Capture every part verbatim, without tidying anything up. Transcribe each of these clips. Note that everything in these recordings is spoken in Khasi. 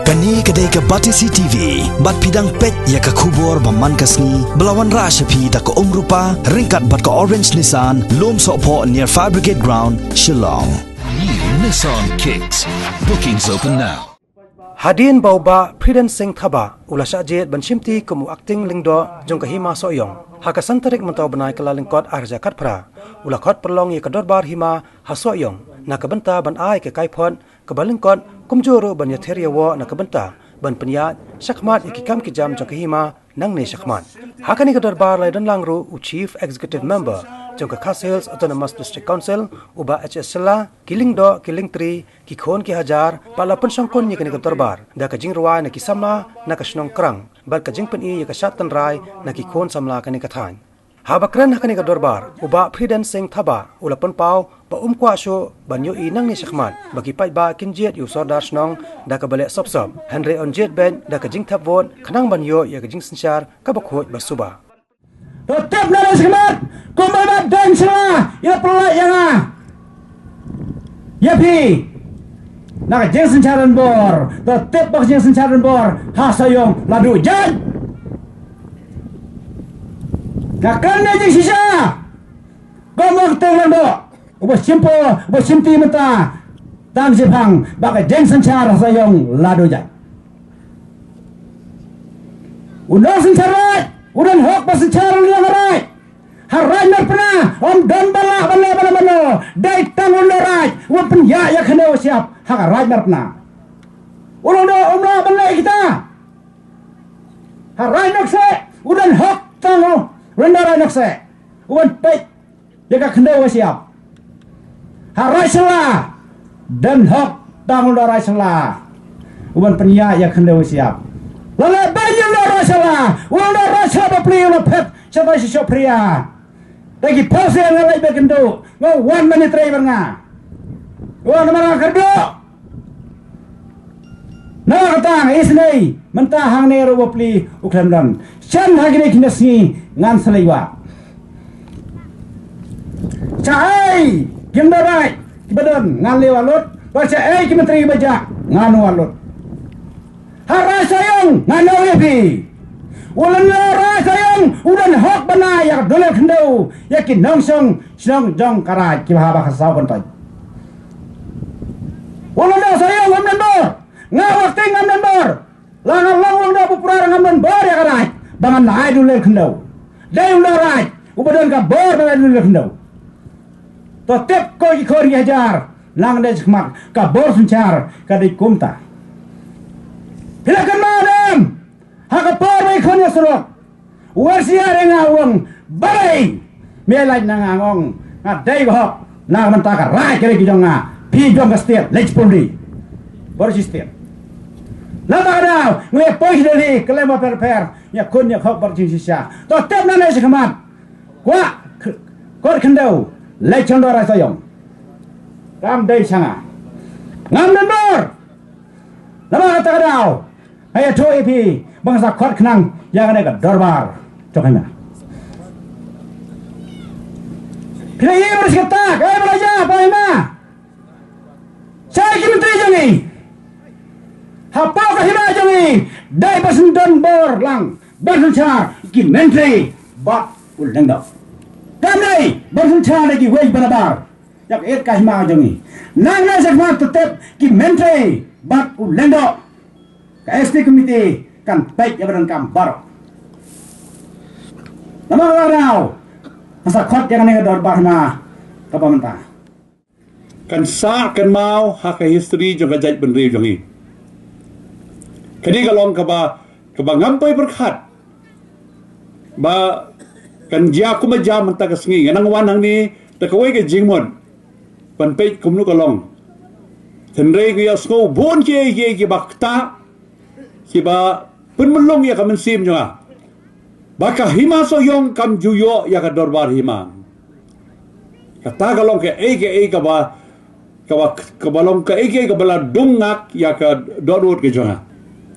Kane ka dei ka Batesi T V, bad phi dang peit ïa ka khubor ba man ka sngi, ba la wanrah sha phi da ka Umrupa, ryngkat bad ka Orange Nissan, Lumsohphoh near Fire Brigade Ground, Shillong. New Nissan Kicks. Bookings open now. Hadien ba u Bah Prudence Singh Thabah u la shah jied ban shimti kum u Acting Lyngdoh jong ka Hima Sohiong, ha ka san tarik mynta u bnai Kyllalyngkot ar hajar khatphra, u la khot pynlong ïa ka dorbar hima ha Sohiong na ka bynta ban ai ka kaiphod kaba lyngkot, kumjuh ruh ban ïathir ïawoh na ka bynta ban pynïaid shakhmat ïa ki kam ki jam jong ka hima nangne shakhmat. Ha kane ka dorbar la ïadonlang ruh u Chief Executive Member jong ka Khasi Hills Autonomous District Council, u Bah H S Shylla, ki lyngdoh, ki lyngtri, ki khun ki hajar, bad la pynshongkun ïa kane ka dorbar da ka jingrwai na ki samla na ka shnong Krang, bad ka jingpyni ïa ka shad tynrai na ki khun samla kane ka thaiñ. Haba kren ha kane ka dorbar, u Bah Prudence Singh Thabah u la pynpaw ba um kwah shuh ban ïohi nangne shakhmat ba ki paidbah kin jied ïa u Sordar Shnong da kaba leh sop sop, hynrei yn jied beit da ka jingthep vote khnang ban ïoh ïa ka jingsynshar kaba khuid ba suba. To tip nangne shakhmat, kumba i Bah Deng Shylla i la pynlait ïa nga, ïa phi, na ka jingsynshar donbor. To tip ba ka jingsynshar donbor ha Sohiong la duh jait. Nga kren da ka jingshisha, kum u Acting Lyngdoh uba shim po, uba shimti mynta, tang shiphang ba ka jingsynshar ha Sohiong la duh jait. U nongsynshar raij u don hok ban synshar ïa u nongraj. Ha raij Marpna ym don ba lah ban leh mano mano, dei tang u nongraj uban pynïaid ïa ka khyndew ka shyiap ha ka raij Marpna. U Lyngdoh um lah ban leh kita. Ha raij Nongkseh u don hok tang u Lyngdoh raij Nongkseh uban peit ïa ka khyndew ka shyiap. Ha raij Shylla don hok tang u Lyngdoh raij Shylla uban pynïaid ïa ka khyndew ka shyiap. La leh beiñ u Lyngdoh raij Shylla, u Lyngdoh raij Shylla bapli u la phet shatai sha Shopphria. Da ki phew sien nga leit bad kynduh, nga wan ban ïatrei bad nga. Wan namar nga kyrduh. Namar kata nga isynei mynta hangne ruh bapli u khlem don. Shen ha kine ki sngi ngan sa leit wad. Shaei ki nongraj kiba don ngan leit wad lut, bad shaei ki myntri ba jah ngan wad lut. Ha raij Sohiong ngan ong ïa phi, u Lyngdoh raij Sohiong u don hok ban ai ïa ka dohnud khyndew ïa ki nongshong shnong jong ka raij kiba haba ka saw kyntoit. U Lyngdoh Sohiong ngam don bor, nga u Acting ngam don bor. La nga long u Lyngdoh Bapura ngam don bor ïa ka raij ba ngan ai dohnud khyndew. Dei u Lyngdoh raij uba don ka bor ban ai dohnud khyndew. To tip ko ki khun ki hajar, nangne shakhmat ka bor synshar ka dei kumta. Phi la kynmaw ne em ha ka por ba i khun ïa surok, u R C R ïa nga u ong, balei me lait na nga? Nga ong nga dei ba hok na ka bynta ka raij ka dei ka jong nga. Phi jong ka state, leit pule. Bor shi state. Nangta ka daw nga ïa poi sha Delhi, khlem ba pher pher, ïa khun ïa hok bor jingshisha. To tip nangne shakhmat. Kwah kot khyndew leit sha u Lyngdoh raij Sohiong. Kam dei sha nga. Ngam don bor. Namar kata ka daw nga ïathuh ïa phi ba ngan sa khot khnang ïa kane ka dorbar jong ka hima. Phi la ïohi ba shi katta kaei ba la ïaid ha hima. Shaei ki myntri jong ngi? Hapoh ka hima jong ngi dei ban shu don bor lang ban synshar ki myntri bad u Lyngdoh. Kam dei ban synshar da kiwei ki ba nabar. Ïa ka hima jong ngi. Nangne shakhmat to tip ki myntri bad u Lyngdoh. Ka S T committee kan peit ïa ba donkam baroh. Namar kata ka daw ngan sa khot ïa kane ka dorbar hima kaba mynta. Kan sah kynmaw ha ka history jong ka jaitbynriew jong ngi. Kane ka long kaba, kaba ngam poi pyrkhat ba kan jia kumba jia mynta ka sngi. Nga nang wan hangne da kawei ka jingmut ban peit kumno ka long. Hynrei nga ïohsngew bun kiei kiei kiba ktah, kiba pynmlung ïa ka mynsiem jong nga ba ka hima Sohiong kam ju ïoh ïa ka dorbar hima. Kata ka long kaei kaei kaba, kaba, kaba long kaei kaei kaba la dung ngak ïa ka dohnud ka jong nga.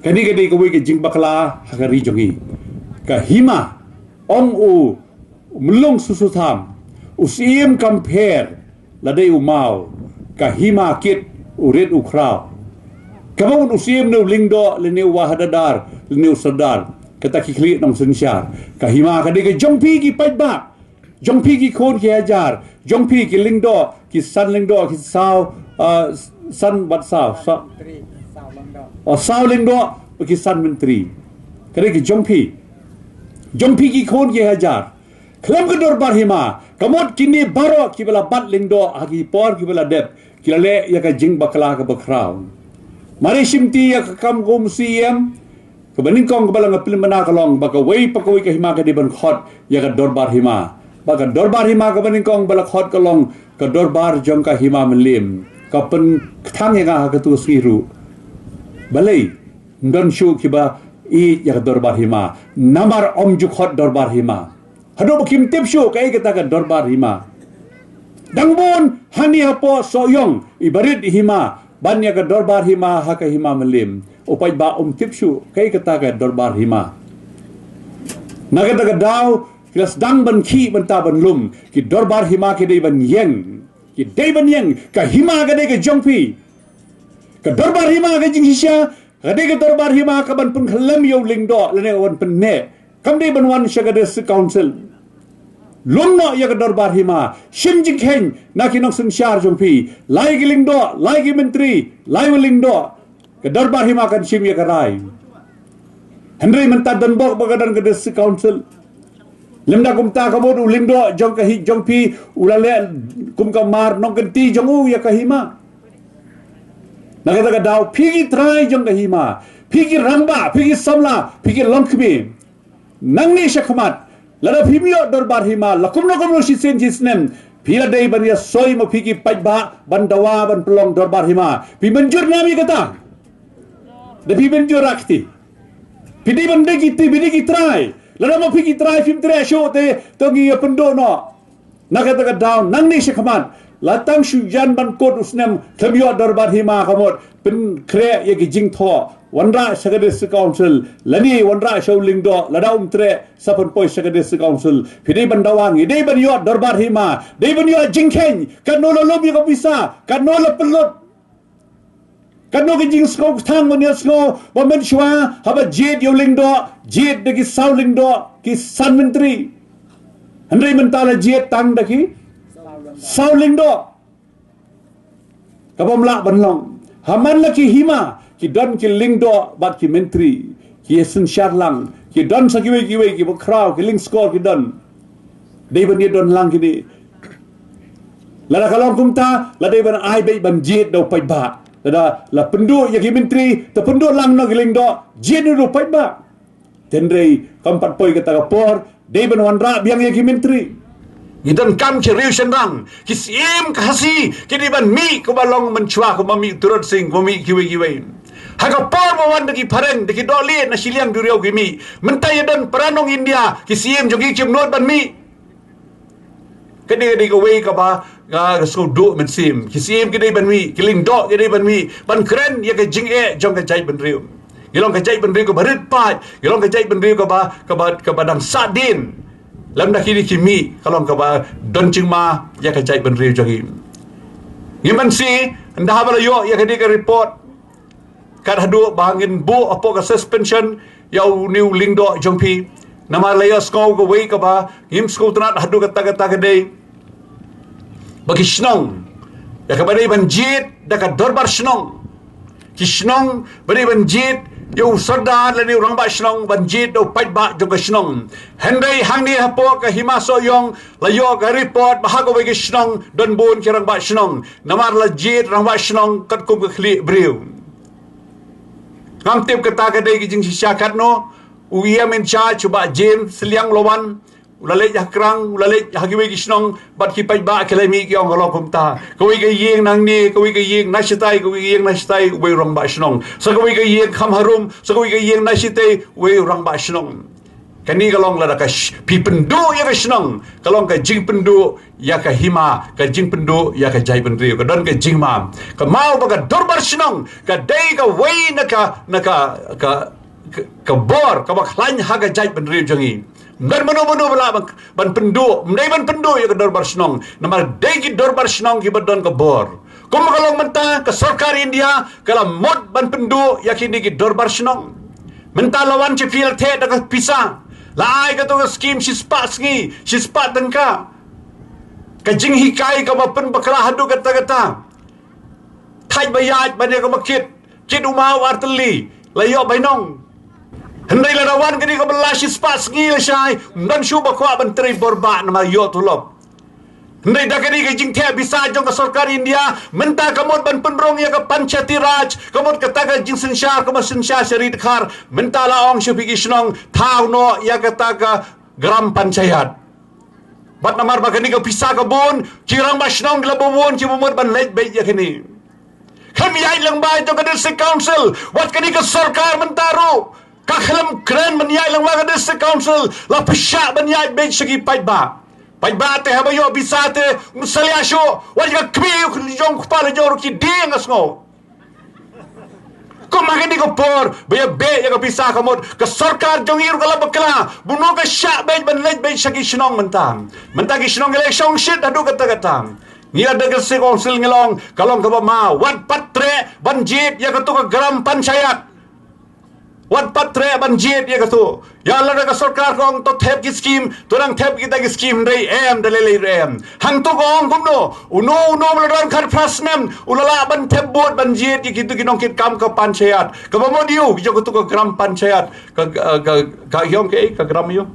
Kane ka dei kawei ka jingbakla ha ka ri jong ngi. Ka hima, ong u Mlung Susutham, u Syiem kam pher, la dei u maw, ka hima kit u rit u khraw. Kaba mut u Syiem ne u Lyngdoh lane u Wahadadar lane u Sordar, kata ki khlieh nongsynshar. Ka hima ka dei ka jong phi ki paidbah, jong phi ki khun ki hajar, jong phi ki Lyngdoh, ki san Lyngdoh, ki saw, ah, san bad saw, saw, oh, saw Lyngdoh, ki san Myntri. Ka dei ka jong phi, jong phi ki khun ki hajar. Khlem ka dorbar hima, ka mut kine baroh kiba la bat Lyngdoh ha ki por kiba la dep, ki la leh ïa ka jingbakla kaba khraw. Mar shimti ïa ka kam kum Syiem, kaba nyngkong kaba la nga pynbna ka long ba kawei pa kawei ka hima ka dei ban khot ïa ka dorbar hima. Ba ka dorbar hima kaba nyngkong ba la khot ka long ka dorbar jong ka hima Mylliem. Ka pynkthang ïa nga ha katu ka sngi ruh. Balei ym don shuh kiba ïeit ïa ka dorbar hima, namar ym ju khot dorbar hima. Haduh ba kim tip shuh kaei kata ka dorbar hima. Dang bun hangne hapoh Sohiong i ba rit hima ban ïa ka dorbar hima ha ka hima Mylliem. U paidbah um tip shuh kaei kata ka dorbar hima. Na kata ka daw ki la sdang ban khih bynta ban lum, ki dorbar hima ki dei ban ïeng. Ki dei ban ïeng. Ka hima ka dei ka jong phi. Ka dorbar hima ka jingshisha ka dei ka dorbar hima kaban pynkhlem ïa u Lyngdoh lane kaban pynneh. Kam dei ban wan sha ka District Council. Lum noh ïa ka dorbar hima, shim jingkheiñ na ki nongsynshar jong phi, la ïa ki Lyngdoh, la ïa ki Myntri, la ïa u Lyngdoh. Ka dorbar hima kan shim ïa ka rai. Hynrei mynta don bok ba ka don ka District Council. Lymda kumta ka mut u Lyngdoh jong ka hi jong phi u la leh kum ka mar nongkynti jong u ïa ka hima. Na kata ka daw phi ki trai jong ka hima, phi ki rangbah, phi ki samla, phi ki longkmie. Nangne shakhmat, lada phim ïoh dorbar hima la kumno kumno shisien shisnem, phi la dei ban ïasoi ma phi ki paidbah ban dawa ban pynlong dorbar hima. Phi mynjur nam ïa kata? Da phi mynjur ra kti? Phi dei ban dei ki ti, phi dei ki trai. Lada ma phi ki trai phim treh shuh te, to ngi ïa pynduh noh. Na kata ka daw nangne shakhmat, la tang shu jan ban kut u snem, khlem ïoh dorbar hima ka mut pynkhreh ïa ki jingthoh. Wanrah sha ka District Council lane wanrah sha u Lyngdoh, lada um treh sa pynpoi sha ka District Council. Phi dei ban dawa, ngi dei ban ïoh dorbar hima, dei ban ïoh jingkheiñ. Katno la lum ïa ka pisa, katno la pynlut. Katno ka jingsngew kthang ban ïasngew ba mynshuwa haba jied ïa u Lyngdoh, jied da ki saw Lyngdoh, ki san Myntri. Hynrei mynta la jied tang da ki saw Lyngdoh. Kaba ym lah ban long. Ha man la ki hima ki don ki Lyngdoh bad ki Myntri, ki synshar lang, ki don sa kiwei kiwei, kiba khraw, ki lyngskor ki don. Dei ban ïa don lang kine. Lada ka long kumta, la dei ban ai beit ban jied da u paidbah. Lada la pynduh ïa ki Myntri, te pynduh lang noh ki Lyngdoh, jied noh da u paidbah. Hynrei kam pat poi kata ka por, dei ban wanrah biang ïa ki Myntri. Ngi donkam ki riew shynrang, ki Syiem Khasi, ki dei ban mih kumba long mynshuwa, kumba mih u Tirot Sing, kumba mih kiwei kiwei. Ha ka por ba wan da ki phareng, da ki dohlieh na shiliang duriaw ki mih. Mynta ïa don para nong India, ki Syiem jong ngi kim nud ban mih. Ka dei, ka dei kawei kaba nga, nga sngewduh mynsiem. Ki Syiem ki dei ban mih, ki Lyngdoh ki dei ban mih, ban kren ïa ka jingeh jong ka jaitbynriew. Ngi long ka jaitbynriew kaba rit paid, ngi long ka jaitbynriew kaba, kaba, kaba dang sahdien. Lymda kine ki mih, ka long kaba don jingma ïa ka jaitbynriew jong ngi. Ngim banse, ynda haba la ïoh ïa kane ka report, kat haduh ba ngin buh hapoh ka suspension ïa une u Lyngdoh jong phi. Namar la ïohsngew kawei kaba ngim sngewtynnat haduh katta katta ka dei ba ki shnong, ïa kaba dei ban jied da ka dorbar shnong, ki shnong ba dei ban jied ïa u sordar lane u rangbah shnong, ban jied da u paidbah jong ka shnong. Hynrei hangne hapoh ka Hima Sohiong la ïoh ka report ba ha kawei ka shnong don bun ki rangbah shnong. Namar la jied rangbah shnong katkum ka khlieh briew. Ngam tip kata ka dei ka jingshisha katno. U E M in charge u Bah James Sylliang u la wan, u la leit ha Krang, u la leit ha kiwei ki shnong, bad ki paidbah ki la mih ki ong ka long kumta. Kawei ka ïing nangne, kawei ka ïing na shatai, kawei ka ïing na shatai, uwei u rangbah shnong. Sa kawei ka ïing kham harum, sa kawei ka ïing na shatai, uwei u rangbah shnong. Kane ka long lada ka sh-, phi pynduh ïa ka shnong, ka long ka jingpynduh ïa ka hima, ka jingpynduh ïa ka jaitbynriew, ka don ka jingma. Ka mut ba ka dorbar shnong ka dei kawei na ka, na ka, ka, ka, ka bor kaba khlaiñ ha ka jaitbynriew jong ngi. Ym don mano mano ba lah ban, ban pynduh, ym dei ban pynduh ïa ka dorbar shnong. Namar dei ki dorbar shnong kiba don ka bor. Kum ka long mynta ka sorkar India ka la mut ban pynduh ïa kine ki dorbar shnong. Mynta la wan shi phi la theh da ka pisa. La ai kato ka skim shispah sngi, shispah tyngka. Ka jinghikai kaba pynbakla haduh katta katta. Thait ba ïaid ban ïa kaba kit, kit u maw artylli, la ïoh bainong. Hynrei lada wan kane kaba la shispah sngi lashai, ym don shuh ba kwah ban trei bor bah namar ïoh tulop. Hynrei da kane ka jingtheh pisa jong ka sorkar India, mynta ka mut ban pynrung ïa ka Panchayati Raj, ka mut kata ka jingsynshar, kaba synshar sha ri dkhar, mynta la ong sha phi ki shnong, thaw noh ïa kata ka Gram Panchayat. Bad namar ba kane ka pisa ka bun, ki rangbah shnong ki la bun, ki bun ban leit beit ïa kane. Khlem ïaid lang ba ïa ka District Council, wat kane ka sorkar mynta ruh ka khlem kren ban ïaid lang ba ka District Council, la pyrshah ban ïaid beit sha ki paidbah. Paidbah te haba ïoh pisa te, ym salia shuh, wat ka kmie jong kpa la jong ruh ki dieng ka sngew. Kum ha kane ka por ba ïa beh ïa ka pisa ka mut, ka sorkar jong ngi ruh ka la bakla, buno ka shah beit ban leit beit sha ki shnong mynta. Mynta ki shnong ki la shong shit haduh katta katta. Ngi la da ka District Council ngi long, ka long kaba ma, wat pat treh ban jied ïa kato ka Gram Panchayat. Wat pat treh ban jied ïa kato. Ïa lada ka sorkar ka ong to thep ki skim, to dang thep kita ki skim, hynrei em da lei lei em. Hangto ka ong kumno, uno uno ba la don khatphra snem u la lah ban thep vote ban jied ïa kito ki nongkitkam ka Panchayat. Kaba mut ïa u, ïa kato ka Gram Panchayat, ka, ka, ka, ka ïong ka, ka Gram ïong,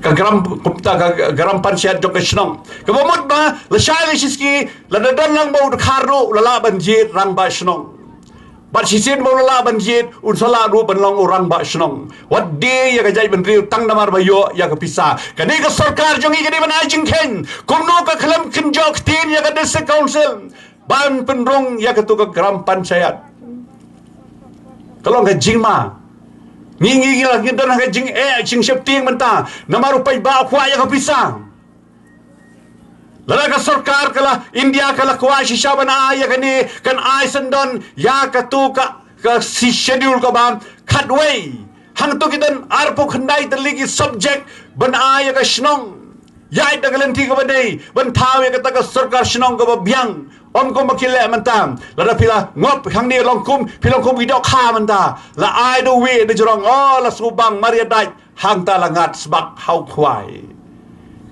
ka Gram, kumta ka, ka Gram Panchayat jong ka shnong. Kaba mut ba lashai la shi sngi, lada don lang ba u dkhar ruh u la lah ban jied rangbah shnong. Bad shisien ba u la lah ban jied, un sa lah ruh ban long u rangbah shnong. Wat die ïa ka jaitbynriew tang namar ba ïoh ïa ka pisa. Kane ka sorkar jong ngi ka dei ban ai jingkheiñ. Kumno ka khlem kynjoh ktien ïa ka District Council ban pynrung ïa kato ka Gram Panchayat. Ka long ka jingma. Ngi, ngi, ngi la ngi don ha ka jingeh jingsheptieng mynta namar u paidbah u kwah ïa ka pisa. Lada ka sorkar ka la India ka la kwah shisha ban ai ïa kane, kan ai syndon ïa kato ka, ka Sixth Schedule kaba khatwei. Hangto ki don arphew khyndai tylli ki subject ban ai ïa ka shnong. Ïaid da ka lynti kaba dei ban thaw ïa kata ka sorkar shnong kaba biang. Ym kum ba ki leh mynta. Lada phi la ngop hangne long kum, phi long kum ki dohkha mynta. La ai da uwei da jrong, oh, la sngewbang mar ïa dait. Hangta la ngat sbak ha u khwai.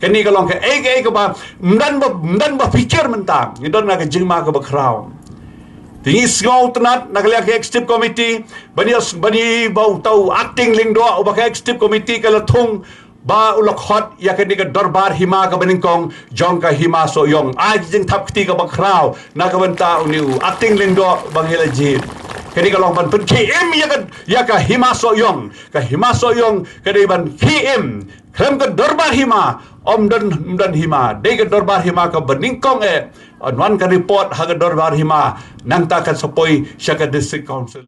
Kane ka long kaei kaei kaba ym don ba, ym don ba pyrkhat mynta. Ngi don na ka jingma kaba khraw. Te ngi sngewtynnat na ka liang ka executive committee, ban ïa, ban ïa ba uta u acting lyngdoh uba ka executive committee ka la thung ba u la khot ïa kane ka dorbar hima kaba nyngkong jong ka Hima Sohiong. Ai ka jingthap kti kaba khraw na ka bynta une u acting lyngdoh ba ngi la jied. Kane ka long ban pynkhie im ïa ka, ïa ka Hima Sohiong. Ka Hima Sohiong ka dei ban khie im. Khlem ka dorbar hima, ym don, ym don hima. Dei ka dorbar hima kaba nyngkong eh. Yn wan ka report ha ka dorbar hima, nangta kan sa poi sha ka District Council.